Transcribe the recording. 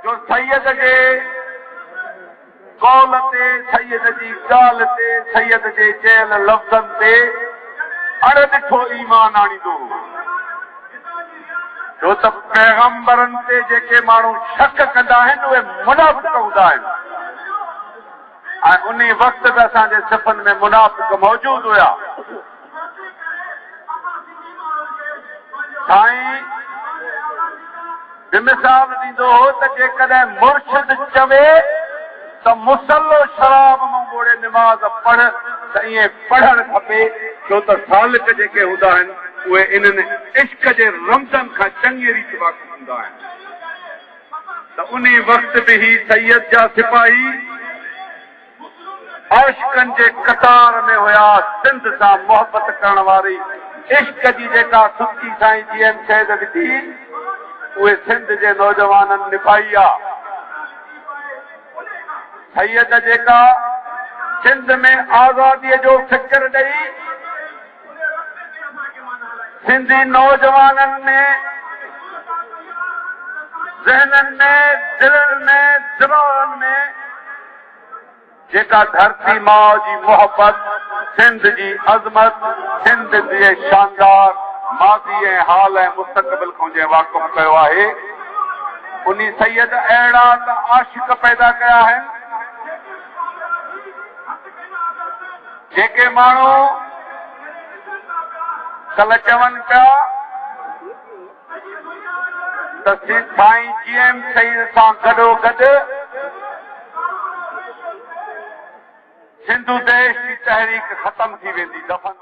جو سيد جي قول تي، سيد جي ڳالهه تي، سيد جي چيل لفظن تي اڻ ڏٺو ايمان آڻيندو هو. ڇو ته پيغمبرن تي جيڪي ماڻهو شڪ ڪندا آهن اهي منافق هوندا آهن ۽ انهي وقت به اسان جي صفن ۾ منافق موجود هيا. سائين به مثال ڏيندو هو ته جيڪڏهن مرشد چوي ته مصلو شراب مان ٻوڙي نماز پڙهه ته ائين پڙهڻ کپي ڇو ته سالڪ جيڪي هوندا آهن اهي انهن عشق جي رمزن کان چڱيء ريت واقف هوندا آهن ته انهي وقت به هي سيد جا سپاهي عاشقن جي قطار ۾ هيا، سنڌ سان محبت ڪرڻ واري عشق جي جيڪا سچي سائين جي ايم سيد وڌي، اهي سنڌ جي نوجوانن نڀائي آ. سيد جيڪا سنڌ ۾ آزاديء جو فڪر ڏئي سنڌي نوجوانن ۾ ذهنن ۾ دلين ۾ دماغن ۾ جيڪا ڌرتي ماء جي محبت، سنڌ جي عظمت، سنڌ جي شاندار ماضي ۽ حال ۽ مستقبل کان جنهن واقف ڪيو آهي، انهي سيد اهڙا ته عاشق پيدا ڪيا آهن، جيڪي ماڻهو ڪلهه چون پيا ته سائين جي ايم سيد سان گڏوگڏ سنڌو ديش جي تحريڪ ختم ٿي ويندي، دفن.